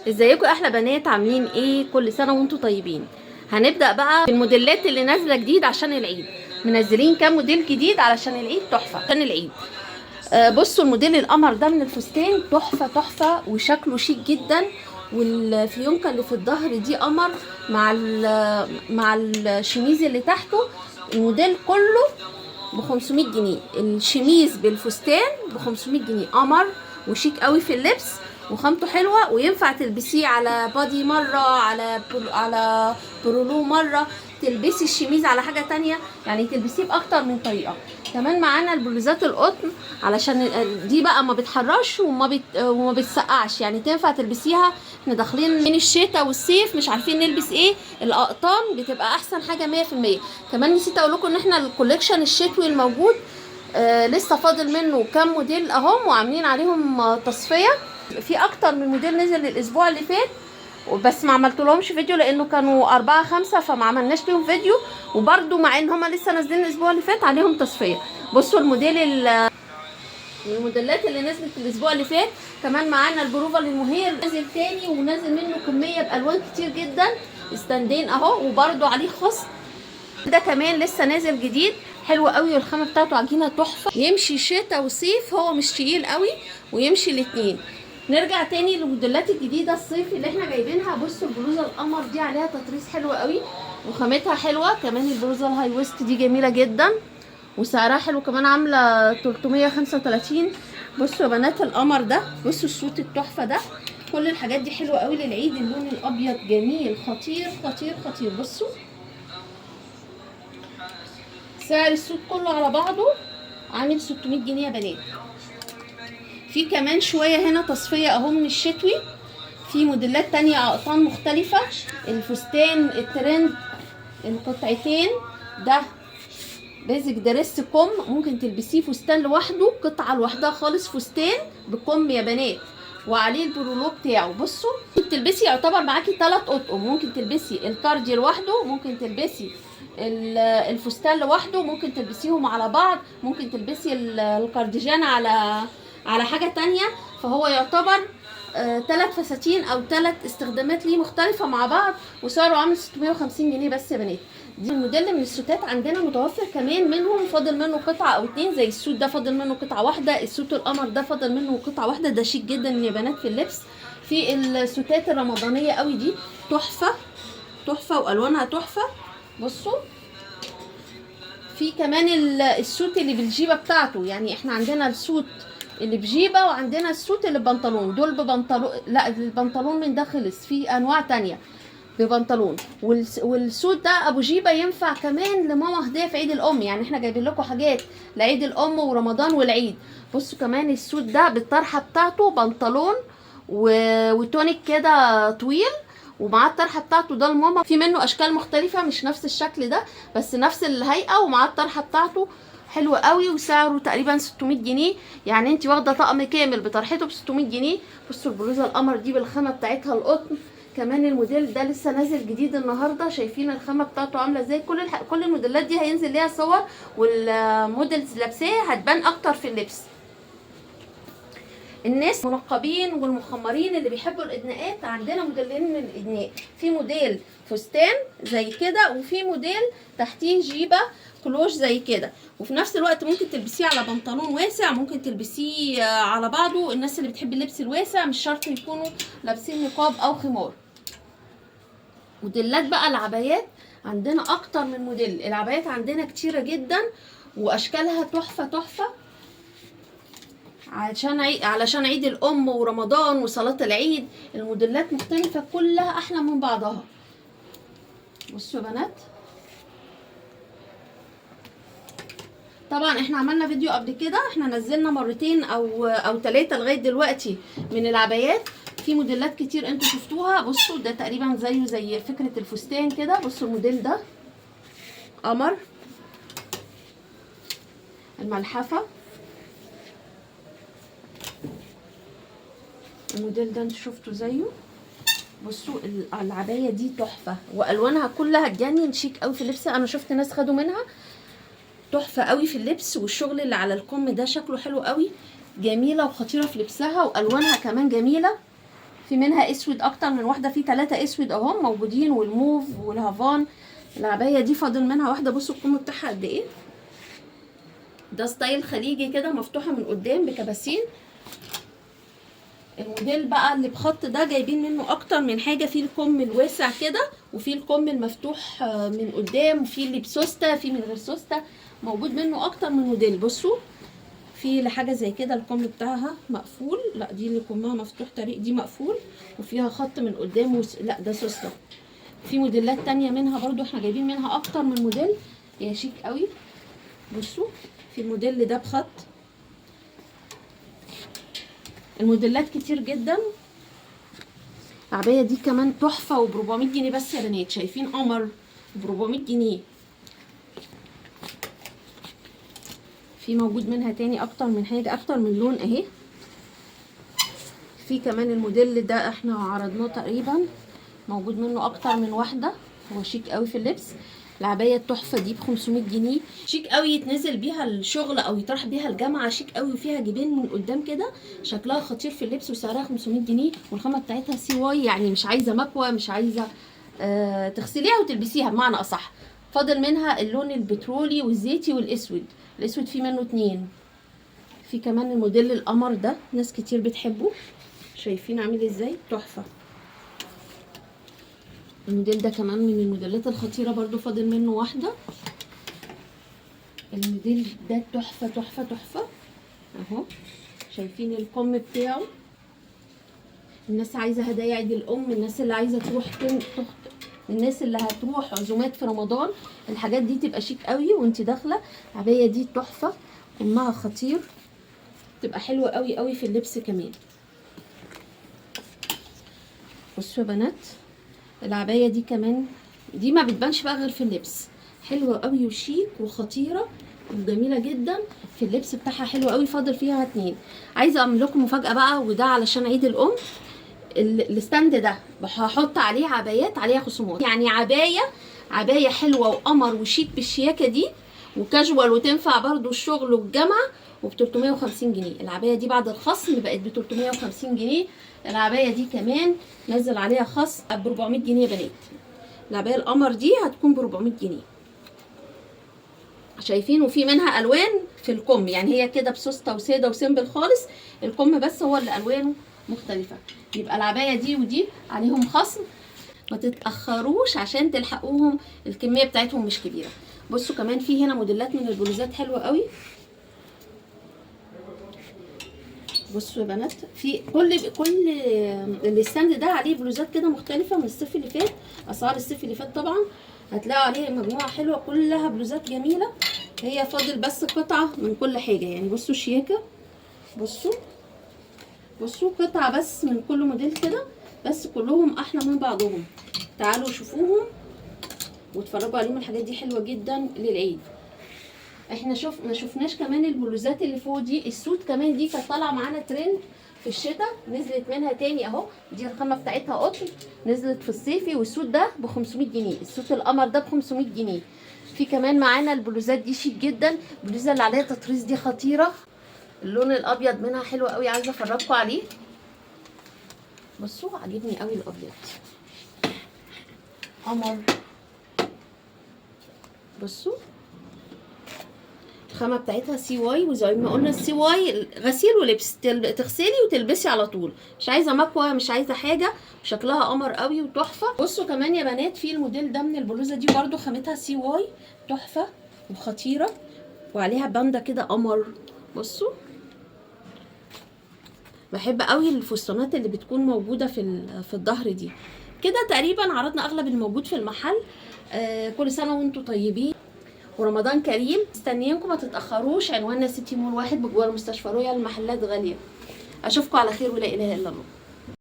ازيكم احلى بنات، عاملين ايه؟ كل سنة وانتم طيبين. هنبدا بقى بالموديلات اللي نازله جديد عشان العيد. منزلين كام موديل جديد علشان العيد، تحفة عشان العيد. بصوا الموديل القمر ده من الفستان تحفة تحفة، وشكله شيك جدا. والفيونكه اللي في الظهر دي قمر مع الشميز اللي تحته. الموديل كله ب 500 جنيه، الشميز بالفستان ب 500 جنيه. قمر وشيك قوي في اللبس وخامته حلوة، وينفع تلبسيه على body مرة، على برولو مرة، تلبسي الشميز على حاجة تانية، يعني تلبسيه باكتر من طريقه. كمان معانا البلوزات القطن، علشان دي بقى ما بتحرش وما بتسقعش، يعني تنفع تلبسيها. احنا داخلين من الشتاء والصيف مش عارفين نلبس ايه، الاقطان بتبقى احسن حاجة 100%. كمان نسيت اقول لكم ان احنا ال collection الشتوي الموجود لسه فاضل منه كام موديل اهم، وعاملين عليهم تصفية. في اكتر من موديل نزل الاسبوع اللي فات، بس ما عملتلهمش فيديو لانه كانوا 4 5، فما عملناش ليهم فيديو. وبرده مع ان هما لسه نازلين الاسبوع اللي فات عليهم تصفية. بصوا الموديل من الموديلات اللي نزلت الاسبوع اللي فات. كمان معانا البروفا للمهير نازل تاني، ونازل منه كمية بالوان كتير جدا، ستاندين اهو، وبرده عليه خصم. ده كمان لسه نازل جديد، حلو قوي، والخامه بتاعته عجينه تحفة، يمشي شتا وصيف، هو مش تقيل قوي ويمشي الاتنين. نرجع تاني للموديلات الجديدة الصيفي اللي احنا جايبينها. بصوا البلوزة القمر دي عليها تطريز حلو قوي وخامتها حلوة. كمان البلوزة ال high waist دي جميلة جدا وسعرها حلو كمان، عامله 335. بصوا يا بنات القمر ده، بصوا الصوت التحفة ده، كل الحاجات دي حلوة قوي للعيد. اللون الابيض جميل خطير خطير خطير. بصوا سعر السوت كله على بعضه عامل 600 جنيه يا بنات. في كمان شوية هنا تصفية اهو من الشتوي، في موديلات تانية اقطان مختلفة. الفستان الترند القطعتين ده basic dress كم، ممكن تلبسيه فستان لوحده، قطعه لوحدها خالص، فستان بكم يا بنات، وعليه البرولو بتاعه. بصوا تلبسي يعتبر معاكي 3 اطقم، ممكن تلبسي الكاردي لوحده، ممكن تلبسي الفستان لوحده، ممكن تلبسيهم على بعض، ممكن تلبسي الكارديجان على حاجة تانية. فهو يعتبر 3 فساتين او 3 استخدامات ليه مختلفة مع بعض، وسعره عامل 650 جنيه بس يا بنات. دي الموديل من السوتات عندنا متوفر كمان منهم، فاضل منه قطعه او 2، زي السوت ده فاضل منه قطعه واحدة، السوت القمر ده فاضل منه قطعه واحدة، ده شيك جدا يا بنات في اللبس. في السوتات الرمضانية قوي دي تحفة تحفة والوانها تحفة. بصوا في كمان السوت اللي بالجيبه بتاعته، يعني احنا عندنا السوت اللي بجيبه وعندنا السوت اللي ببنطلون، دول ببنطلون، لا البنطلون من ده خلص، في انواع تانية ببنطلون. والسوت ده ابو جيبه ينفع كمان لماما هديه في عيد الام، يعني احنا جايبين لكم حاجات لعيد الام ورمضان والعيد. بصوا كمان السوت ده بالطرحه بتاعته، بنطلون وتونيك كده طويل ومعاه الطرحة بتاعته، ده لماما. في منه اشكال مختلفة مش نفس الشكل ده بس نفس الهيئة، ومعاه الطرحة بتاعته حلو قوي، وسعره تقريبا 600 جنيه، يعني انت واخده طقم كامل بطرحته ب 600 جنيه. بصوا البلوزة القمر دي بالخامه بتاعتها القطن. كمان الموديل ده لسه نازل جديد النهارده، شايفين الخامة بتاعته عامله ازاي. كل الموديلات دي هينزل ليها صور، وال models لابساه هتبان اكتر في اللبس. الناس المنقبين والمخمرين اللي بيحبوا الادناءات، عندنا موديلين من الادناء، في موديل فستان زي كده، وفي موديل تحتيه جيبه كلوش زي كده، وفي نفس الوقت ممكن تلبسيه على بنطلون واسع، ممكن تلبسيه على بعضه. الناس اللي بتحب اللبس الواسع مش شرط يكونوا لابسين نقاب او خمار. موديلات بقى العبايات عندنا اكتر من موديل، العبايات عندنا كتيرة جدا واشكالها تحفة تحفة، علشان عيد الام ورمضان وصلاة العيد. الموديلات مختلفة كلها احلى من بعضها. بصوا يا بنات، طبعا احنا عملنا فيديو قبل كده، احنا نزلنا مرتين او 3 لغاية دلوقتي من العبايات، في موديلات كتير انتوا شفتوها. بصوا ده تقريبا زيه زي فكرة الفستان كده. بصوا الموديل ده قمر، الملحفه، الموديل ده انتوا شفتوا زيه. بصوا العباية دي تحفة والوانها كلها تجنن، شيك قوي في اللبس. انا شفت ناس خدوا منها، تحفة قوي في اللبس، والشغل اللي على الكم ده شكله حلو قوي، جميلة وخطيرة في لبسها، والوانها كمان جميلة. في منها اسود اكتر من واحدة، في 3 اسود اهم موجودين، والموف والهافان. العباية دي فاضل منها واحدة. بصوا الكم بتاعها قد ايه، ده style خليجي كده، مفتوحة من قدام بكباسين. الموديل بقى اللي بخط ده جايبين منه اكتر من حاجة، في الكم الواسع كده، وفي الكم المفتوح من قدام، وفي اللي بسوسته، في من غير سوسته، موجود منه اكتر من موديل. بصوا في لحاجة زي كده الكم بتاعها مقفول، لا دي اللي كمها مفتوح طريق، دي مقفول وفيها خط من قدام لا ده سوسته. في موديلات تانية منها برضو، احنا جايبين منها اكتر من موديل، هي شيك قوي. بصوا في الموديل ده بخط، الموديلات كتير جدا. العباية دي كمان تحفة، وب 400 جنيه بس يا بنات، شايفين قمر ب 400 جنيه. في موجود منها تاني اكتر من حاجة، اكتر من لون اهي. في كمان الموديل ده احنا عرضناه تقريبا، موجود منه اكتر من واحدة، هو شيك قوي في اللبس. العباية التحفة دي ب 500 جنيه، شيك قوي يتنزل بيها الشغل او يطرح بيها الجامعة، شيك قوي، وفيها جيبين من قدام كده، شكلها خطير في اللبس، وسعرها 500 جنيه، والخامه بتاعتها CY، يعني مش عايزه مكوة، مش عايزه تغسليها وتلبسيها بمعنى اصح. فاضل منها اللون البترولي والزيتي والاسود، الاسود فيه منه 2. في كمان الموديل القمر ده ناس كتير بتحبه، شايفين عامل ازاي، تحفة. الموديل ده كمان من الموديلات الخطيرة برضو، فاضل منه واحدة. الموديل ده تحفة تحفة تحفة اهو، شايفين الكم بتاعه. الناس عايزة هدايا عيد الام، الناس اللي عايزة تروح الناس اللي هتروح عزومات في رمضان، الحاجات دي تبقى شيك قوي وانت داخلة. العباية دي تحفة، كمها خطير، تبقى حلوة قوي قوي في اللبس كمان. بصوا يا بنات العباية دي كمان، دي ما بتبانش بقى غير في اللبس، حلوة قوي وشيك وخطيرة وجميلة جدا في اللبس بتاعها، حلو قوي. فاضل فيها 2. عايزة اعمل لكم مفاجأة بقى، وده علشان عيد الام. ال stand ده هحط عليه عبايات عليها خصومات، يعني عباية حلوة وقمر وشيك بالشياكة دي، وكاجوال، وتنفع برضو الشغل والجامعة، وب 350 جنيه. العباية دي بعد الخصم بقت ب 350 جنيه. العباية دي كمان نزل عليها خصم ب 400 جنيه يا بنات. العباية القمر دي هتكون ب 400 جنيه، شايفين؟ وفي منها الوان في الكم، يعني هي كده بسوسته وساده و simple خالص، الكم بس هو اللي الوانه مختلفة. يبقى العباية دي ودي عليهم خصم، ما تتاخروش عشان تلحقوهم، الكمية بتاعتهم مش كبيرة. بصوا كمان في هنا موديلات من البلوزات حلوة قوي. بصوا يا بنات في كل ال stand ده عليه بلوزات كده مختلفة من الصيف اللي فات، اسعار الصيف اللي فات طبعا هتلاقوا عليه مجموعة حلوة كلها بلوزات جميلة. هي فاضل بس قطعه من كل حاجة، يعني بصوا شياكه، بصوا قطعه بس من كل موديل كده، بس كلهم احلى من بعضهم. تعالوا شوفوهم واتفرجوا عليهم، الحاجات دي حلوة جدا للعيد. احنا ما شفناش كمان البلوزات اللي فوق دي، السود كمان دي كانت طالعه معانا ترند في الشتاء، نزلت منها تاني اهو. دي الخامة بتاعتها قطن، نزلت في الصيفي، والسود ده ب 500 جنيه، السود القمر ده ب 500 جنيه. في كمان معانا البلوزات دي شيك جدا، البلوزة اللي عليها تطريز دي خطيرة، اللون الابيض منها حلو قوي، عايزه افرجكم عليه. بصوا عاجبني قوي الابيض قمر. بصوا الخامة بتاعتها CY، وزي ما قلنا ال CY غسيل ولبس، تغسلي وتلبسي على طول، مش عايزه مكوة مش عايزه حاجة، شكلها قمر قوي وتحفه. بصوا كمان يا بنات في الموديل ده من البلوزة دي برده خامتها CY، تحفة وخطيرة، وعليها باندا كده قمر. بصوا بحب قوي الفستانات اللي بتكون موجودة في الظهر دي. كده تقريبا عرضنا اغلب الموجود في المحل. كل سنة وانتم طيبين ورمضان كريم، مستنيينكم ما تتاخروش. عنواننا سيتي مول 1 بجوار مستشفى رويال، المحلات غالية. اشوفكم على خير ولا اله الا الله.